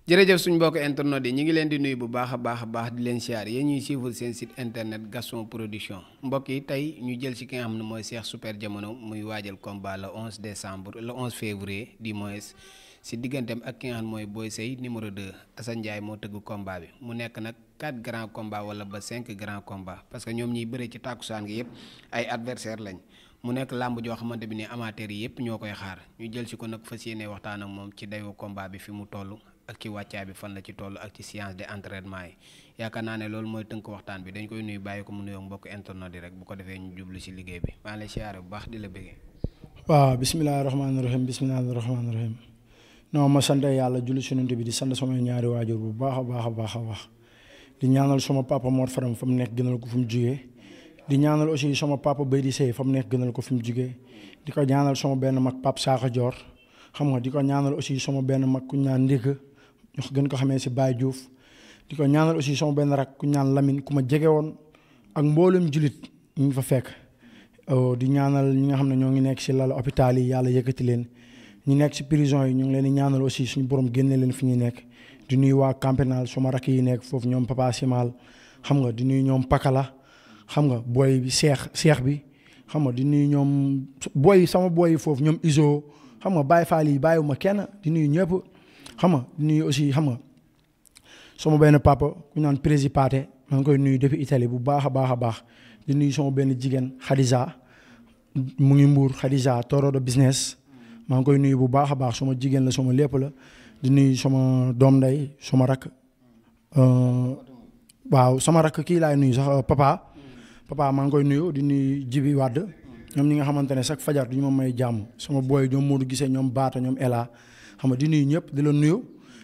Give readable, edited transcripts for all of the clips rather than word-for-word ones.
jërëjëf suñu mbokk internet yi ñu ngi leen di nuyu bu baax a baax di leen siyaar yéen ñuy suivre seen site internet Gaston Production mbokk yi tey ñu jël ci ki nga xam ne mooy Cheikh Super Diamono muy waajal combat le 11 décembre le 11 février du moins si digganteem ak ki nga xam ne mooy Boy Seye numéro 2 Assane Ndiaye moo tëgg combat bi mu nekk nag 4 grands combats wala ba 5 grands combats parce que ñoom ñiy bëree ci tàkkusaan gi yëpp ay adversaire lañ mu nekk làmb joo xamante bi ne amateurs yi yëpp ñoo koy xaar ñu jël ci ko nag fas yéene waxtaan ak moom ci dayoo combat bi fi mu toll ak ci wàccaay bi fan la ci toll ak ci séance de entraînement yi yaakaar naa ne loolu mooy tënk waxtaan bi dañ koy nuyu bàyyi ko mu nuyoo mbokk internet yi rek bu ko defee ñu jublu ci liggéey bi maa ngi lay siyaare bu baax di la bëggee. waaw bisimilah rahmaani rahim non ma sant yàlla julli ci Yonent bi di sant sama ñaari waajur bu baax a baax di ñaanal sama papa Mor Faram fa mu nekk gënal ko fu mu jugee di ñaanal aussi sama papa Baydi Sey fa mu nekk gënal ko fi mu jugee di ko ñaanal sama benn mag Pape Sakho Dior xam nga di ko ñaanal aussi sama benn mag ku ñu naan Ndig ñu gën ko xamee si Baye Diouf di ko ñaanal aussi sama benn rak ku ñu naan Lamine ku ma jege woon ak mboolem julit ñu fa fekk di ñaanal ñi nga xam ne ñoo ngi nekk si lal hôpital yi yàlla yëkkati leen ñi nekk si prison yi ñu ngi leen di ñaanal aussi suñu borom génne leen fi ñuy nekk di nuyu waa Campenal sama rak yi nekk foofu ñoom Papa Simal xam nga di nuyu ñoom Pakala xam nga booy bi seex bi xam nga di nuyu ñoom booy sama booy yi foofu ñoom Iso xam nga Baye Fall yi bàyyiwuma kenn di nuyu ñëpp xam nga di nuyu aussi xam nga sama benn papa ku naan Prési Paté maa ngi koy nuyu depuis Italie bu baax a baax di nuyu sama benn jigéen Khadija mu ngi Mbour Khadija Toro de business maa ngi koy nuyu bu baax a baax sama jigéen la sama lépp la di nuyu sama doom nday sama rak waaw sama rak kii laay nuyu sax papa maa ngi koy nuyu di nuyu Jibi Wade ñoom ñi nga xamante ne chaque fajar du ñu ma may jàmm sama booy ñoom Modou Gisee ñoom Baata ñoom Ela xam nga di nuyu ñëpp di la nuyu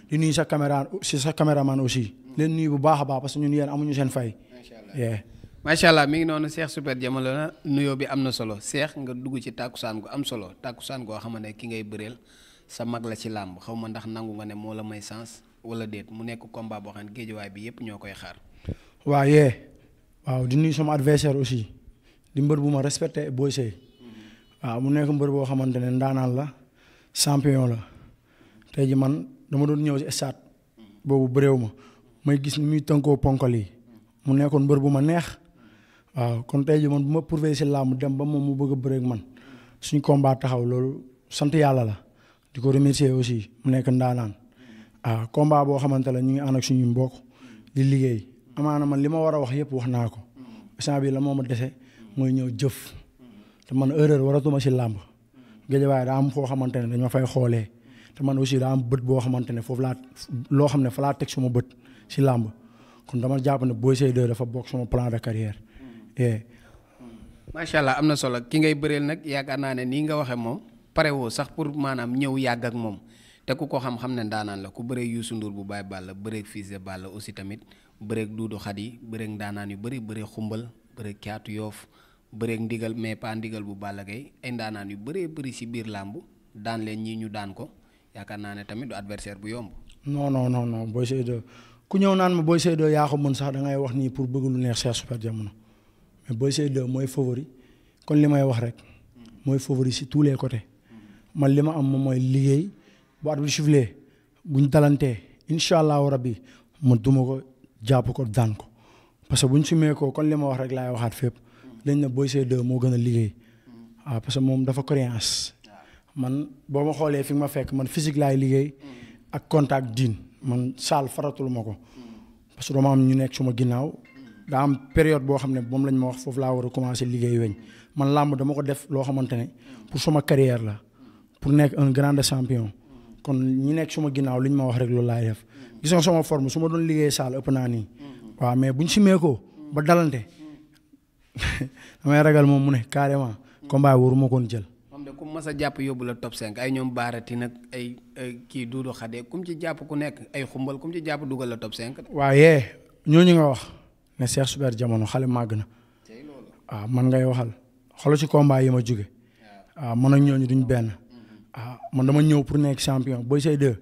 di nuyu sa caméraman aussi leen nuyu bu baax a baax parce que ñun yéen amuñu seen fay. macha allah mi ngi noonu Cheikh Super Diamono la nuyoo bi am na solo Cheikh nga dugg ci tàkkusaan gu am solo tàkkusaan goo xam ne ki ngay bëreel sa mag la ci làmb xaw ma ndax nangu nga ne moo la may sens wala déet mu nekk combat boo xam ne géejuwaay bi yëpp ñoo koy xaar. waaw di nuyu sama adversaire aussi di mbër bu ma respecté Boy Seye waaw mu nekk mbër boo xamante ne ndaanaan la champion la tey ji man dama doon ñëw si stade boobu bëréew ma may gis ni muy tënkoo ponkal yi mu nekkoon mbër bu ma neex waaw kon tey ji man bu ma prouvé si làmb dem ba moom mu bëgg a bëreek man suñ combat taxaw loolu sant yàlla la di ko remercier aussi mu nekk ndaanaan waaw combat boo xamante la ñu ngi ànd ak suñu mbokk di liggéey amaana man li ma war a wax yëpp wax naa ko instant bi la moo ma dese mooy ñëw jëf te man erreur waratuma si làmb géejawaay daa am foo xamante ne dañ ma fay xoolee te man aussi daa am bët boo xamante ne foofu laa loo xam ne fa laa teg suma bët si làmb kon dama jàpp ne Boy Seye 2 dafa bokk sama plan de carrière. macha allah am na solo ki ngay bëreel nag yaakaar naa ne nii nga waxee moom pare woo sax pour maanaam ñëw yàgg ak moom te ku ko xam-xam ne ndaanaan la ku bëree Youssou Ndour bu Baye Balla bëree Fils de Balla aussi tamit bëree Doudou Khady bëree ndaanaan yu bëree xumbal bëree Caatu Yoof bëree ndigal mais pas ndigal bu Balla Gaye ay ndaanaan yu bëri si biir làmb daan leen ñii ñu daan ko yaakaar naa ne tamit du adversaire bu yomb. non Boy Seye 2 ku ñëw naan ma Boy Seye 2 yaa ko mën sax da ngay wax nii pour bëgg lu neex Cheikh Super Diamono mais Boy Seye 2 mooy favori kon li may wax rek mooy favori si tous les côtés man li ma am moom mooy liggéey bu at bi sifflé buñ dalantee incha allahu rabbi ma duma ko jàpp ko daan ko parce que buñ sumee ko kon li ma wax rek laay waxaat fépp dañ na Boy Seye 2 moo gën a liggéey waaw parce que moom dafa coriace man boo ma xoolee fi nga ma fekk man physique laay liggéey ak contact diin man saal faratul ma ko parce que dama am ñu nekk suma ginnaaw daa am période boo xam ne moom lañ ma wax foofu laa war a commencer liggéey weñ man làmb dama ko def loo xamante ne pour sama carrière la pour nekk un grand champion kon ñi nekk suma ginnaaw li ñu ma wax rek loolu laay def gis nga sama forme su ma doon liggéey saal ëpp naa nii waaw mais buñ simee ko ba dalante damay ragal moom mu ne carrément combat waruma koon jël. moom de ku mas a jàpp yóbbu la top 5 ay ñoom baarati nag ay kii Doudou Khady kum ci jàpp ku nekk ay xumbal kum ci jàpp dugal la top 5. waaye ñooñu nga wax ne Cheikh Super Diamono xale màgg na waaw man ngay waxal xoolal ci combat yi ma jóge waaw man ak ñooñu duñ benn waaw man dama ñëw pour nekk champion Boy Seye 2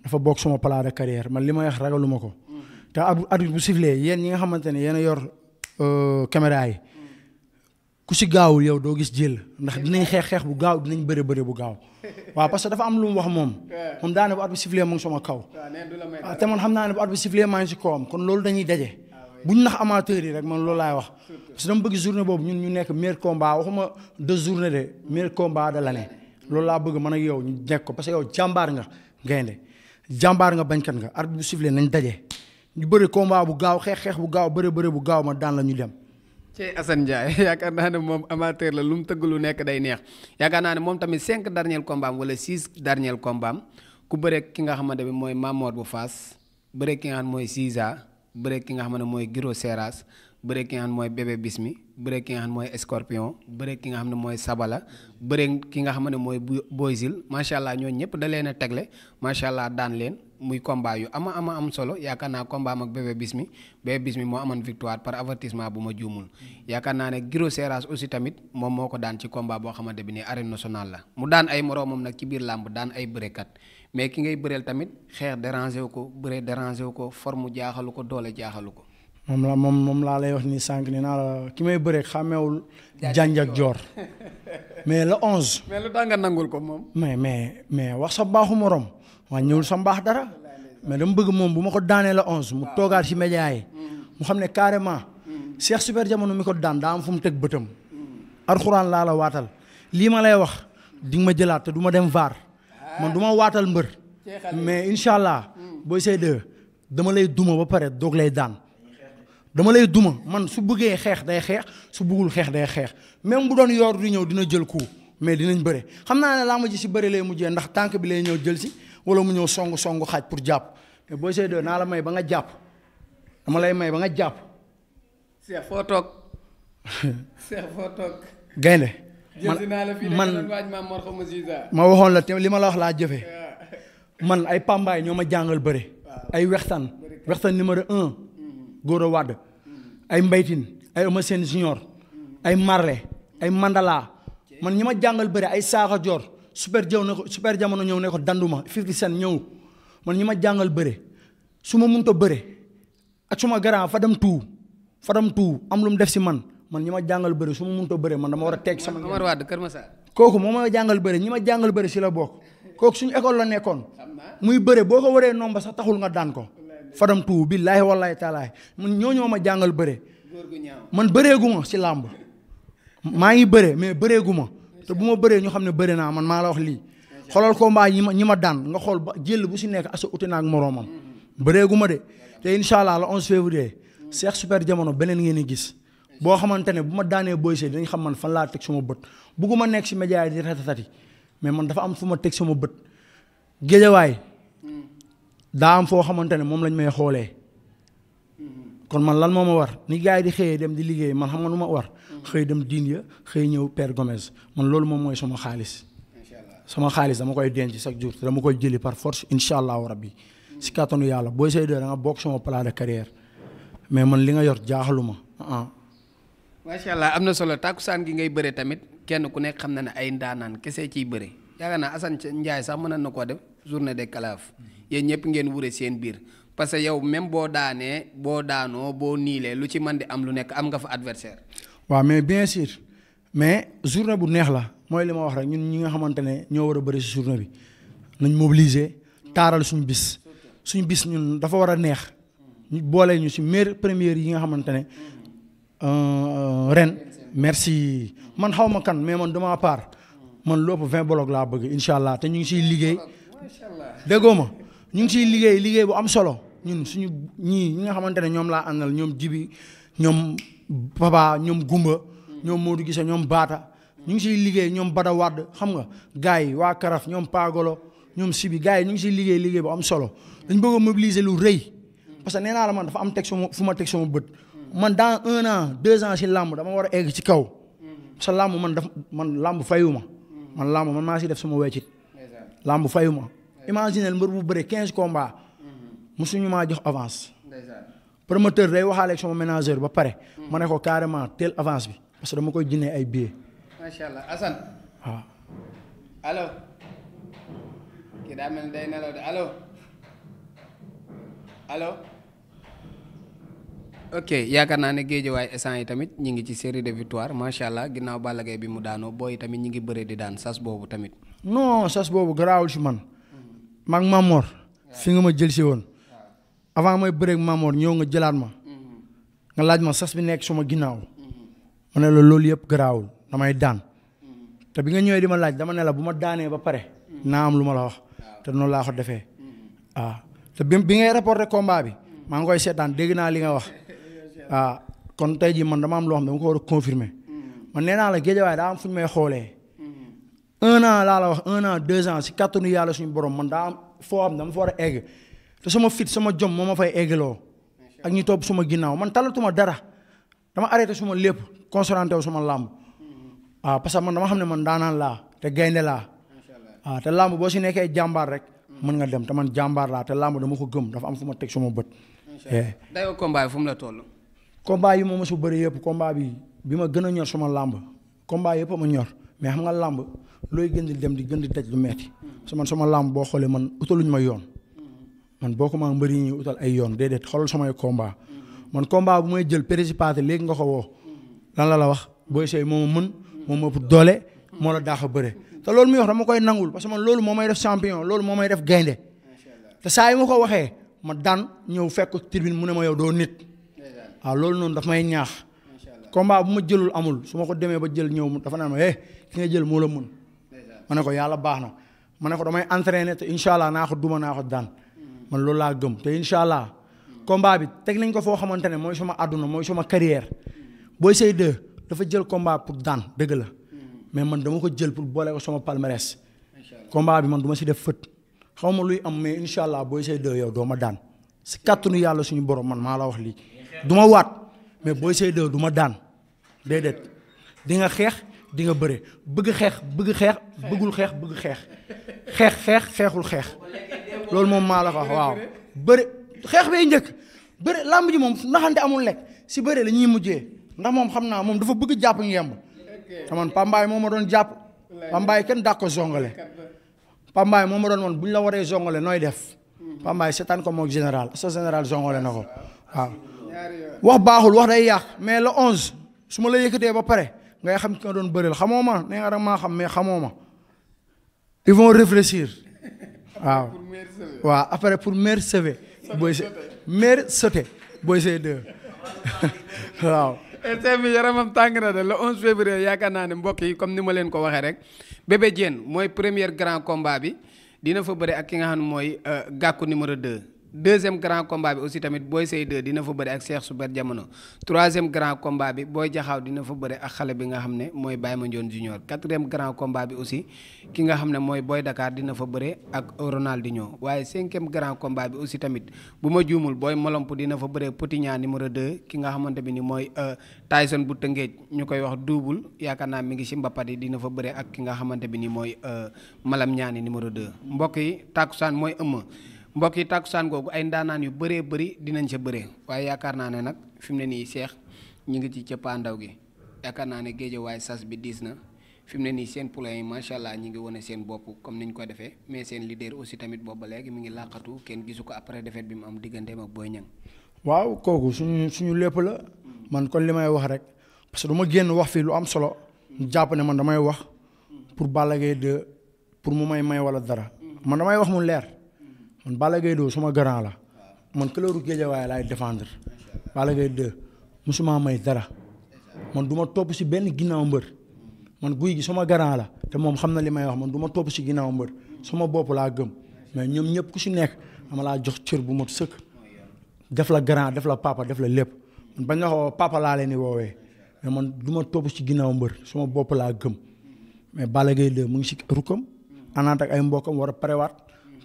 dafa bokk sama plan de carrière man li may wax ragaluma ko te arbitre bu sifflé yéen ñi nga xamante ne yéen a yor caméra yi ku si gaawul yow doo gis jël ndax dinañ xeex bu gaaw dinañ bëre bu gaaw waaw parce que dafa am lu mu wax moom daane bu at bi sifflé mu ngi sama kaw waaw te man xam naa ne bu at bi sifflé maa ngi si kawam kon loolu dañuy daje buñ nax amateurs yi rek man loolu laay wax parce que dama bëgg journée boobu ñun ñu nekk meilleur combat waxuma 2 journées de meilleur combat de l'année loolu laa bëgg man ak yow ñu nekk ko parce que yow jàmbaar nga gaynde jàmbaar nga bañkat nga at bu sifflé nañ daje ñu bëri combat bu gaaw xeex bu gaaw bëre bu gaaw ma daan la ñu dem. ci Assane Ndiaye yaakaar naa ne moom amateur la lu mu tëgg lu nekk day neex yaakaar naa ne moom tamit 5 dernier combat am wala 6 dernier combat am ku bëre ki nga xamante ne mooy Mamor bu Faas bëre ki nga xam mooy Siza bëre ki nga xam ne mooy Giro Seras bëre ki nga xam ne mooy Bébé Bismi bëre ki nga xam ne mooy Scorpion bëre ki nga xam ne mooy Sabala bëre ki nga xam ne mooy Boyzil macha allah ñooñu ñëpp da leen a tegle macha allah daan leen. muy combat yu am solo yaakaar naa combat am ak Bébé Bismi moo amoon victoire par avertissement bu ma juumul yaakaar naa ne Giro Seras aussi tamit moom moo ko daan ci combat boo xamante bi ni arène nationale la mu daan ay moroomam nag ci biir làmb daan ay bërekat mais ki ngay bëreel tamit xeex dérangé wu ko bëre dérangé wu ko forme jaaxalu ko doole jaaxalu ko. moom laa lay wax ni sànq ne naa la ki may bëreek xàmmeewul janj ak joor mais le 11. mais lu tax nga nangul ko moom. mais wax sa baaxu morom. waa ñëwul sa mbaax dara mais dama bëgg moom bu ma ko daanee la 11 mu toogaat ci média yi mu xam ne carrément Cheikh Super Diamono mi ko daan daa am fu mu teg bëtam alxuraan laa la waatal lii ma lay wax di nga ma jëlaat te du ma dem vaar man du ma waatal mbër mais incha allah Boy Seye 2 dama lay duma ba pare doog lay daan dama lay duma man su bëggee xeex day xeex su bëggul xeex day xeex même bu doon yor di ñëw dina jël coup mais dinañ bëre xam naa ne laa ma ji si bëre lay mujjee ndax tànk bi lay ñëw jël si wala mu ñëw songu xaaj pour jàpp mais Boy Seye 2 naa la may ba nga jàpp dama lay may ba nga jàpp. Cheikh foo toog. gaynde ma waxoon la te li ma la wax laa jëfe man ay pambaay ñoo ma jàngal bëre. ay wextaan numéro 1. Gora Wade. ay mbaytin ay Eumeu Sène junior. ay Marley ay Mandala man ñi ma jàngal bëre ay Saaxa Joor. Super Jamono ñëw ne ko danduma 50 Cent ñëw man ñi ma jàngal bëre su ma mënta bëre ak suma grand Fadam tuu am lu mu def si man ñi ma jàngal bëre su ma mënta bëre man dama war a teg sama. Omar Wade Kër Massar. kooku moo ma jàngal bëre ñi ma jàngal bëre si la bokk kooku suñu école la nekkoon muy bëre boo ko waree nomba sax taxul nga daan ko Fadam tuu billaahi wallaahi taalaay man ñoo ma jàngal bëre man bëreeguma si làmb maa ngi bëre mais bëreeguma te bu ma bëree ñu xam ne bëri naa man maa la wax lii xoolal combat ñi ma daan nga xool ba jël bu si nekk asa uti naa ak moroomam bëreegu ma de te incha allah le 11 février Cheikh Super Diamono beneen ngeen di gis boo xamante ne bu ma daanee Boy Seye dañ xam man fan laa teg sama bët bugguma nekk si média yi di ratatati mais man dafa am fu ma teg sama bët géejawaay daa am foo xamante ne moom lañ may xoolee kon man lan moo ma war ni gars yi di xëyee dem di liggéey man xam nga nu ma war xëy dem diin ya xëy ñëw Père Gomez man loolu moom mooy sama xaalis dama koy denc chaque jour te dama koy jëli par force incha allahu rabbi si kàttanu yàlla Boy Seye 2 da nga bokk sama plan de carrière mais man li nga yor jaaxaluma macha allah am na solo tàkkusaan gi ngay bëre tamit kenn ku nekk xam na ne ay ndaanaan kese ciy bëre yaakaar naa Assane Ndiaye sax mën na koo def journée de calaf yéen ñëpp ngeen wure seen biir parce que yow même boo daanoo boo niilee lu ci mën di am lu nekk am nga fa adversaire. waaw mais bien sûr mais journée bu neex la mooy li ma wax rek ñun ñi nga xamante ne ñoo war a bëri si journée bi nañ mobiliser taaral suñu bis ñun dafa war a neex ñu boole ñu si meilleure première yi nga xamante ne ren merci man xaw ma kan mais man dama part man lu ëpp 20 bloc laa bëgg incha allah te ñu ngi siy liggéey déggoo ma ñu ngi siy liggéey bu am solo ñun suñu ñi nga xamante ne ñoom laa àndal ñoom Jibi ñoom Papa ñoom Gumba ñoom Modou Gisa ñoom Baata ñu ngi siy liggéey ñoom Bada Wade xam nga gars yi waa Karaf ñoom Pagolo ñoom Sibi gars yi ñu ngi siy liggéey bu am solo dañ bëgg a mobiliser lu rëy parce que nee naa la man dafa am teg sama fu ma teg sama bët man dans 1 an 2 ans si làmb dama war a egg ci kaw parce que làmb man làmb fayu ma man maa si def sama weccit làmb fayu ma imaginez mbër bu bëre 15 combats musuñu maa jox avance promoteur day waxaale ak sama ménageur ba pare ma ne ko carrément teel avance bi parce que dama koy jëndee ay billets. macha allah Assane. waaw. allo. kii daa mel ni day nelaw de allo. ok yaakaar naa ne Guédiawaye instant yi tamit ñi ngi ci série de victoire macha allah ginnaaw Balla Gaye bi mu daanoo booy tamit ñi ngi bëre di daan sas boobu tamit. non sas boobu garaawul si man. maag Mamor. fi nga ma jël si woon. avant may bëreeg Mamor ñëw nga jëlaat ma. nga laaj ma sas bi nekk suma ginnaaw. ma ne la loolu yëpp garaawul damay daan. te bi nga ñëwee di ma laaj dama ne la bu ma daanee ba pare. naa am lu ma la wax. te noonu laa ko defee. waaw te bi ngay reporté combat bi. maa ngi koy seetaan dégg naa li nga wax. waaw kon tey jii man dama am loo xam dama ko war a confirmer. man nee naa la Guédiawaye daa am fu ñu may xoolee. 1 an laa la wax 1 an 2 ans si kàttanu yàlla suñu borom man daa am foo xam dama fa war a egg. te sama fit sama jom moo ma fay eggaloo. ak ñi topp suma ginnaaw man talatuma dara. dama arrêté suma lépp concentré wu suma làmb. waaw parce que man dama xam ne man daanaan laa te gaynde laa. waaw te làmb boo si nekkee jàmbaar rek. mën nga dem te man jàmbaar laa te làmb dama ko gëm dafa am fu ma teg suma bët. dayoo combat bi fu mu la toll. combat yi ma mos a bëri yëpp combat bi ma gën a ñor suma làmb combat yëpp a ma ñor mais xam nga làmb looy gën di dem di gën di daj lu metti parce que man sama làmb boo xoolee man utaluñ ma yoon man boo ko maa mbëri ñi utal ay yoon déedéet xoolal samay combat man combat bu may jël précipité léegi nga ko woo lan la wax Boy Seye moo ma mën moo ma ëpp doole moo la daax a bëre te loolu muy wax dama koy nangul parce que man loolu moo may def champion loolu moo may def gaynde te saa yi ma ko waxee ma daan ñëw fekk tribune mu ne ma yow doo nit waaw loolu noonu daf may ñaax combat bu ma jëlul amul su ma ko demee ba jël ñëw dafa naan ma ki nga jël moo la mën ma ne ko yàlla baax na ma ne ko damay entraîner te incha allah naa ko duma naa ko daan man loolu laa gëm te incha allah combat bi teg nañ ko foo xamante ne mooy suma àdduna mooy suma carrière Boy Seye 2 dafa jël combat pour daan dëgg la mais man dama ko jël pour boole ko sama palmarès combat bi man du ma si def fët xaw ma luy am mais incha allah Boy Seye 2 yow doo ma daan si kàttanu yàlla suñu borom man maa la wax lii du ma waat mais Boy Seye 2 du ma daan déedéet di nga xeex di nga bëre bëgg xeex bëggul xeexul xeex loolu moom maa la ko wax waaw bëre xeex bay njëkk bëre làmb ji moom naxante amul lekk si bëre la ñuy mujjee ndax moom xam naa moom dafa bëgg jàpp ngemb te man Pambaay moo ma doon jàpp Pambaay kenn daa ko zongale Pambaay moo ma doon woon bu ñu la waree zongale nooy def Pambaay seetaan ko moog général sa général zongale na ko waaw wax baaxul wax day yàq mais le 11 su ma la yëkkatee ba pare ngay xam ki nga doon bëreel xamoo ma nee nga rek maa xam mais xamoo ma ils vont réfléchir waaw après pour maire sauver Boy Seye maire sauté Boy Seye 2 waaw. bi yaramam tàng na de le 11 février yaakaar naa ne mbokk yi comme ni ma leen ko waxee rek Bébé Diène mooy premier grand combat bi dina fa bëri ak ki nga xam ne mooy Gàkku numéro 2. deuxième grand combat bi aussi tamit Boy Seye 2 dina fa bëri ak Cheikh Super Jamono troisième grand combat bi Boy Jaxaaw dina fa bëri ak xale bi nga xam ne mooy Baye Mandione Junior quatrième grand combat bi aussi ki nga xam ne mooy Boy Dakar dina fa bëri ak Ronaldinho waaye cinquième grand combat bi aussi tamit bu ma juumul Boy Molomp dina fa bëri Potignan numéro 2 ki nga xamante bi ni mooy Tyson bu Tëngéej ñu koy wax double yaakaar naa mi ngi si mbappat yi dina fa bëri ak ki nga xamante bi ni mooy Malam Ñaani numéro 2 mbokk yi tàkkusaan mooy ëmma mbokk yi tàkkusaan googu ay ndaanaan yu bëree bëri dinañ ca bëree waaye yaakaar naa ne nag fi mu ne nii Cheikh ñu ngi ci cëppaandaw gi yaakaar naa ne Guédiawaye sas bi diis na fi mu ne nii seen poulain yi macha allah ñi ngi wane seen bopp comme niñ ko defee mais seen leader aussi tamit boobu ba léegi mi ngi làqatu kenn gisu ko après défaite bi mu am digganteem ak Boy Niang. waaw kooku suñu lépp la man kon li may wax rek parce que du ma génn wax fii lu am solo jàpp ne man damay wax pour Balla Gaye 2 pour mu may wala dara man damay wax mu leer. man Balla Gaye 2 suma grand la man couleur Guédiawaye laay défendre Balla Gaye 2 musuma may dara man du ma topp si benn ginnaaw mbër man guy gi suma grand la te moom xam na li may wax man du ma topp si ginnaaw mbër suma bopp laa gëm mais ñoom ñëpp ku si nekk dama laa jox cër bu mot sëkk def la grand def la papa def la lépp man bañ nga xoo papa laa leen di woowee mais man du ma topp si ginnaaw mbër suma bopp laa gëm mais Balla Gaye 2 mu ngi si rukkam anaat ak ay mbokkam war a parewaat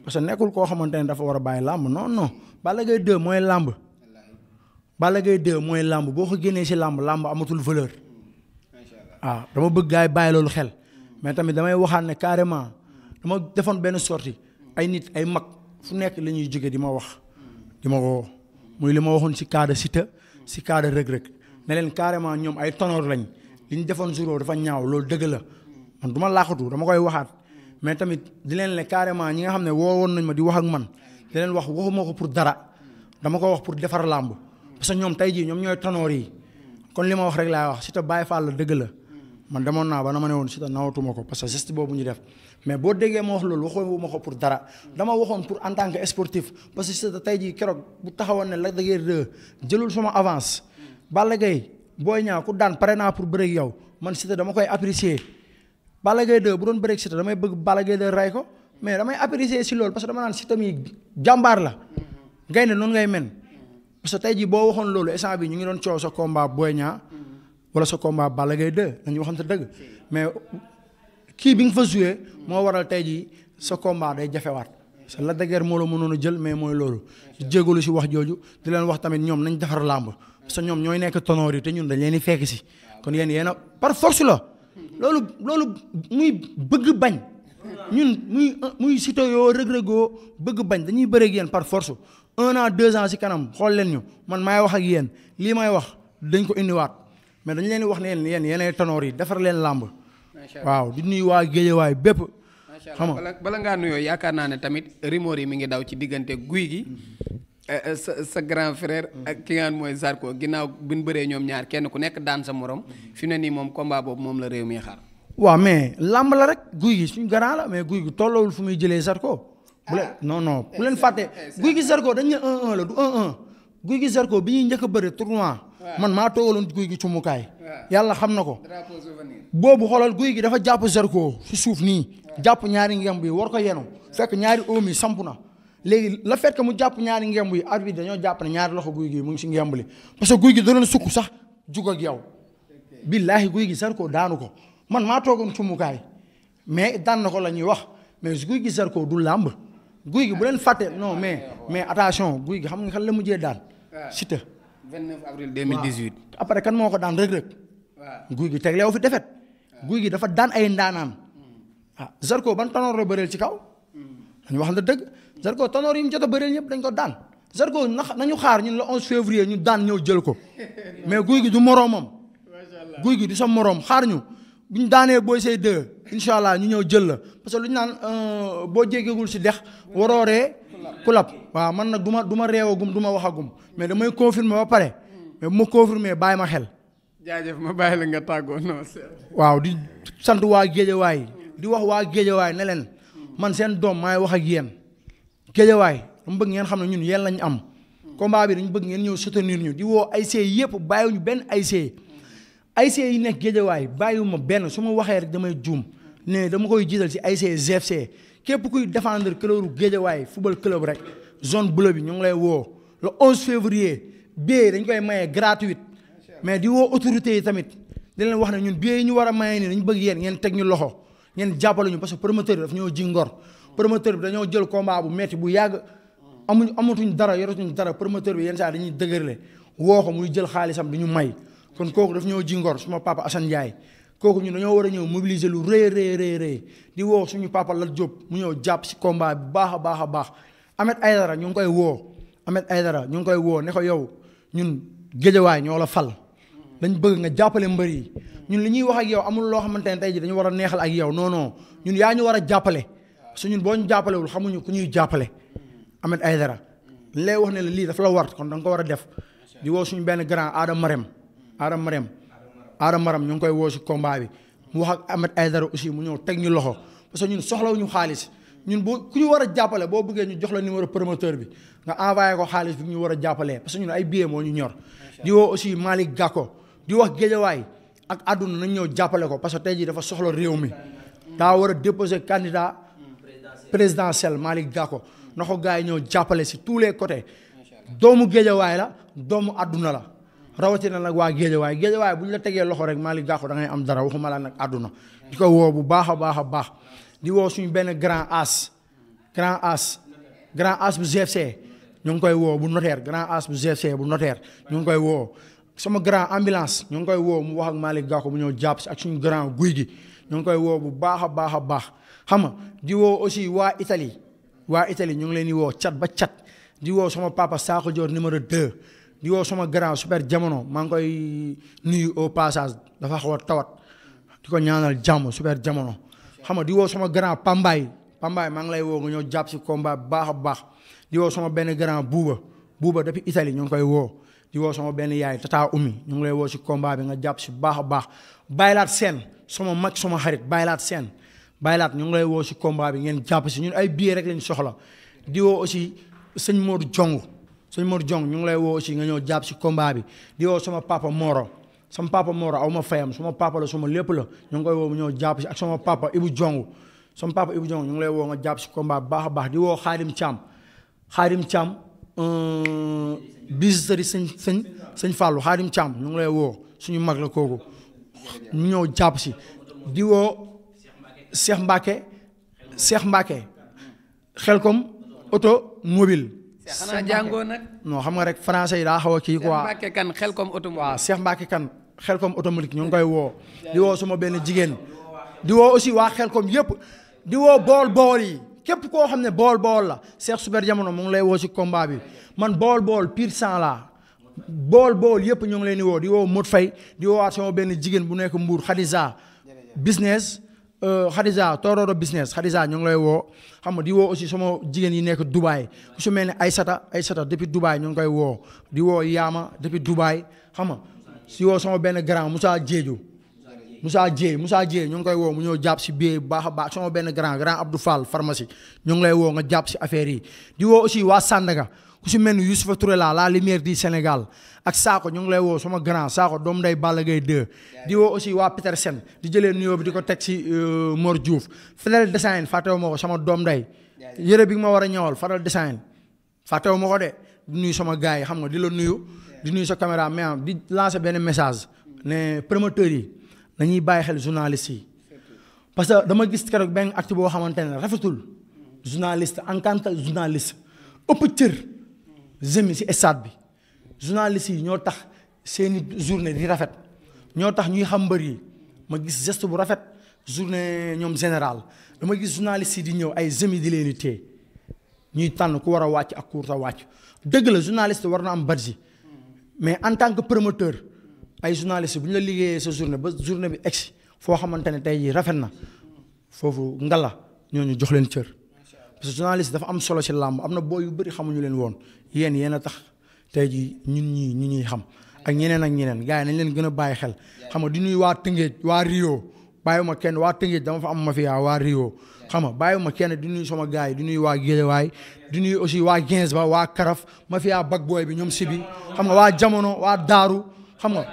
parce que nekkul koo xamante ne dafa war a bàyyi làmb non Balla Gaye 2 mooy làmb Balla Gaye 2 mooy làmb boo ko génnee si làmb amatul valeur waaw dama bëgg gars yi bàyyi loolu xel mais tamit damay waxaat ne carrément dama defoon benn sortie ay nit ay mag fu nekk la ñuy jóge di ma wax di ma ko muy li ma waxoon si cas de Siteu si cas de Reug Reug ne leen carrément ñoom ay tonor lañ li ñu defoon jour dafa ñaaw loolu dëgg la man du ma laaxatu dama koy waxaat mais tamit di leen ne carrément ñi nga xam ne woowoon nañ ma di wax ak man di leen waxuma ko pour dara dama ko wax pour defar làmb parce que ñoom tey jii ñoom ñooy tanoor yi kon li ma wax rek laay wax Siteu Baye Fall la dëgg la man demoon naa ba na ma ne woon Siteu nawatuma ko parce que geste boobu ñu def mais boo déggee ma wax loolu waxoo ma ko pour dara dama waxoon pour en tant que sportif parce que Siteu tey jii keroog bu taxawoon ne Lac de Guiers 2 jëlul sama avance Balla Gaye Boy Niang ku daan pare naa pour bëreeg yow man Siteu dama koy apprécier Balla Gaye 2 bu doon bëreeg Siteu damay bëgg Balla Gaye 2 ray ko mais damay apprécier si loolu parce que dama naan Siteu mi jàmbaar la gaynde noonu ngay men parce que tey jii boo waxoon loolu instant bi ñu ngi doon coow sa combat Boy Niang wala sa combat Balla Gaye 2 dañuy waxante dëgg mais kii bi nga fa joué moo waral tey jii sa combat day jafewaat sa Lac de Guiers moo la mënoon a jël mais mooy loolu di jégalu si wax jooju di leen wax tamit ñoom nañ defar làmb parce que ñoom ñooy nekk tonnoor yi te ñun dañ leen di fekk si kon yéen a par force la loolu muy bëgg bañ ñun muy Siteu yoo rëg-rëgoo bëgg bañ dañuy bëreeg yéen par force 1 an 2 ans si kanam xool leen ñu man maay wax ak yéen lii may wax dañ ko indiwaat mais dañ leen di wax ne yéen yéenay tanoor yi defar leen làmb waaw di nuyu waa Géejawaay bépp xam nga bala ngaa nuyoo yaakaar naa ne tamit rumeur yi mi ngi daw ci diggante Gouye Gui sa grand frère ak ki nga xam mooy Zarko ginnaaw bi ñu bëree ñoom ñaar kenn ku nekk daan sa morom fi mu ne nii moom combat boobu moom la réew mi xaar. waaw mais làmb la rek Gouye Gui suñu grand la mais Gouye Gui tolloowul fu muy jëlee Zarko. bu leen non bu leen fàtte Gouye Gui Zarko dañ ne 1-1 la du 1-1 Gouye Gui Zarko bi ñuy njëkk a bëri tournoi man maa toogaloon Gouye Gui cumukaay yàlla xam na ko boobu xoolal Gouye Gui dafa jàpp Zarko si suuf nii jàpp ñaari ngemb bi war ko yenu fekk ñaari oom yi samp na léegi la fait que mu jàpp ñaari ngemb yi arbitre dañoo jàpp ne ñaari loxo Gouye Gui mu ngi si ngemb li parce que Gouye Gui da doon sukk sax jug ak yow billaahi Gouye Gui Zarko daanu ko man maa toogoon cumukaay mais daan na ko la ñuy wax mais Gouye Gui Zarko du làmb Gouye Gui bu leen fàtte non mais attention Gouye Gui xam nga kan la mujjee daan Siteu 29 avril 2018 après kan moo ko daan Reug-Reug Gouye Gui teg leew fi defet Gouye Gui dafa daan ay ndaanaan Zarko ban tanoor la bëreel ci kaw dañu wax na dëgg Zarko tanoor yi mu jot a bëreel ñëpp dañ ko daan Zarko nañu xaar ñun le 11 février ñu daan ñëw jël ko mais Gouye Gui du moroomam Gouye Gui du sa moroom xaar ñu bu ñu daanee Boy Seye 2 incha allah ñu ñëw jël la parce que lu ñu naan boo jéggegul si dex warooree kulab waaw man nag du ma reewagum du ma waxagum mais damay confirmer ba pare mais bu ma confirmer bàyyi ma xel. jaajëf ma bàyyi la nga tàggoo non waaw di sant waa Géejawaay di wax waa Géejawaay ne leen man seen doom maay wax ak yéen Géejawaay dama bëgg ngeen xam ne ñun yéen lañ am combat bi dañu bëgg ngeen ñëw soutenir ñu di woo ASC yëpp bàyyiwuñu benn ASC yi nekk Géejawaay bàyyiwuma benn su ma waxee rek damay juum ne dama koy jiital si ASC GFC képp kuy défendre clubu Géejawaay football club rek zone bleue bi ñu ngi lay woo le 11 février billet dañ koy maye gratuite mais di woo autorités yi tamit di leen wax ne ñun billet yi ñu war a maye nii dañu bëgg yéen ngeen teg ñu loxo ngeen jàppale ñu parce que promoteur bi daf ñoo ji ngor promoteur bi dañoo jël combat bu metti bu yàgg amatuñ dara yoratuñ dara promoteur bi yenn saa dañuy dëgërle woo ko muy jël xaalisam di ñu may kon kooku daf ñoo ji ngor suma papa Assane Ndiaye kooku ñun dañoo war a ñëw mobiliser lu rëy di woo suñu papa Lat Diop mu ñëw jàpp si combat bi baax a baax Ahmed Aïdara ñu ngi koy woo Ahmed Aïdara ñu ngi koy woo ne ko yow ñun Géejawaay ñoo la fal dañ bëgg nga jàppale mbër yi ñun li ñuy wax ak yow amul loo xamante ne tey ji dañu war a neexal ak yow non ñun yaa ñu war a jàppale parce que ñun boo ñu jàppalewul xamuñu ku ñuy jàppale Ahmed Aïdara dañ lay wax ne la lii dafa la war kon da nga ko war a def di woo suñu benn grand Adama Maram ñu ngi koy woo si combat bi mu wax ak Ahmed Aïdara aussi mu ñëw teg ñu loxo parce que ñun soxlawuñu xaalis ñun boo ku ñu war a jàppale boo bëggee ñu jox la numéro promoteur bi nga envoyé ko xaalis bi ñu war a jàppalee parce que ñun ay billets moo ñu ñor di woo aussi Malick Gakko di wax Géejawaay ak àdduna nañ ñëw jàppale ko parce que tey jii dafa soxla réew mi daa war a déposer candidat présidentiel Malick Gakko na ko gars yi ñëw jàppale si tous les côtés doomu Géejawaay la doomu àdduna la rawatina nag waa Géejawaay bu ñu la tegee loxo rek Malick Gakko da ngay am dara waxuma la nag àdduna di ko woo bu baax a baax di woo suñu benn grand as bu GFC ñu ngi koy woo bu notaire grand as bu GFC bu notaire ñu ngi koy woo sama grand ambulance ñu ngi koy woo mu wax ak Malick Gakko mu ñëw jàpp si ak suñu grand Gouye Gui ñu ngi koy woo bu baax a baax xam nga di woo aussi waa Italie ñu ngi leen di woo cat ba cat di woo sama papa Sakho Dior numéro 2 di woo sama grand super jamono maa ngi koy nuyu au passage dafa xaw a tawat di ko ñaanal jàmm super jamono xam nga di woo sama grand Pambaay maa ngi lay woo nga ñëw jàpp si combat bu baax a baax di woo sama benn grand buuba depuis Italie ñu ngi koy woo di woo sama benn yaay tata Oumy ñu ngi lay woo si combat bi nga jàpp si baax a baax Baylaat Sène sama mag sama xarit Baylaat Sène Baylaat ñu ngi lay woo si combat bi ngeen jàpp si ñun ay billets rek lañ soxla di woo aussi sëñ Modou Jong ñu ngi lay woo aussi nga ñëw jàpp si combat bi di woo sama papa Moro aw ma fayam sama papa la sama lépp la ñu ngi koy woo mu ñëw jàpp si ak sama papa Ibou Jong ñu ngi lay woo nga jàpp si combat bi baax a baax di woo Khadim Thiam visiteurs yi sëñ Fallou Khadim Thiam ñu ngi lay woo suñu mag la kooku ñu ñëw jàpp si di woo Cheikh Mbacke xel comme automobile xanaa jàngoo nag. non xam nga rek français yi daa xaw a kii quoi. Cheikh Mbacke kan xel comme automobile. waaw Cheikh Mbacke kan xel comme automobile ñu ngi koy woo. di woo suma benn jigéen. di woo aussi waa xel comme yëpp. di woo bool yi képp koo xam ne bool la Cheikh Super Diamono mu ngi lay woo si combat bi man bool pire sang la bool yëpp ñu ngi leen di woo Modou Faye di woowaat sama benn jigéen bu nekk Mbour Khadija business. Khadija Tororo business Khadija ñu ngi lay woo xam nga di woo aussi sama jigéen yi nekk Dubaay ku su mel ne Aysata depuis Dubaay ñu ngi koy woo di woo Yaama depuis Dubaay xam nga si woo sama benn grand Moussa Dieye ñu ngi koy woo mu ñëw jàpp si biir bu baax a baax sama benn grand Abdou Fall pharmacie ñu ngi lay woo nga jàpp si affaire yi di woo aussi waa Sandaga ku si mel ni Youssoufa Touré la lumière du Sénégal ak Sakho ñu ngi lay woo sama grand Sakho doomu nday Balla Gaye 2 di woo aussi waa Petersen di jëlee nuyoo bi di ko teg si Mor Diouf Fidel Design fàttewu ma ko sama doom nday yëre bi ma war a ñëwal Fidel Design fàttewu ma ko de di nuyu sama gars yi xam nga di la nuyu di nuyu sa caméra mais di lancer benn message ne promoteurs yi nañuy bàyyi xel journalistes yi parce que dama gis keroog benn acte boo xamante ne rafetul journaliste en tant que journaliste ëpp cër jëmi si stade bi journalistes yi ñoo tax seeni journée di rafet ñoo tax ñuy xam mbër yi ma gis geste bu rafet journée ñoom général dama gis journalistes yi di ñëw ay jëmi di leen di téye ñuy tànn ku war a wàcc ak ku war a wàcc dëgg la journaliste war na am badge mais en tant que promoteur ay journalistes bu ñu la liggéeyee sa journée ba journée bi egsi foo xamante ne tey jii rafet na foofu ngala ñooñu jox leen cër parce que journaliste dafa am solo ci làmb am na boo yu bëri xamuñu leen woon yéen a tax tey jii ñu ñuy xam ak ñeneen gars yi nañ leen gën a bàyyi xel xam nga di nuyu waa Tëngéej waa Rio bàyyiwuma kenn waa Tëngéej dama fa am mafia waa Rio xam nga bàyyiwuma kenn di nuyu sama gars yi di nuyu waa Guédiawaye di nuyu aussi waa Gens ba waa Karaf mafia bag booy bi ñoom Sibi xam nga waa Jamono waa Daaru xam nga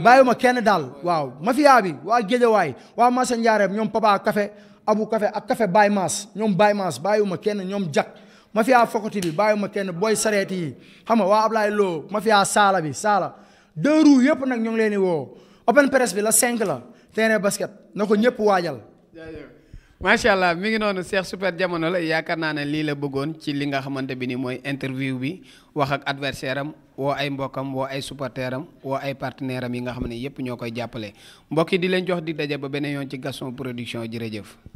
bàyyiwuma kenn daal waaw mafia bi waa Guédiawaye waa Massa Ndiarème ñoom Papa Café Abu Café ak Café Baye Mass ñoom Baye Mass bàyyiwuma kenn ñoom Jak mafia fokoti bi bàyyiwuma kenn booy sareet yi xam nga waa Ablaye Lo mafia Saala bi Saala 2 roues yëpp nag ñu ngi leen di woo open press bi la 5 la terrain basket na ko ñëpp waajal. macha allah mi ngi noonu Cheikh Super Diamono la yaakaar naa ne lii la bëggoon ci li nga xamante bi ni mooy interview bi wax ak adversaire am woo ay mbokkam woo ay supporter am woo ay partenaire am yi nga xam ne yëpp ñoo koy jàppale mbokk yi di leen jox di daje ba beneen yoon ci Gaston Production jërëjëf.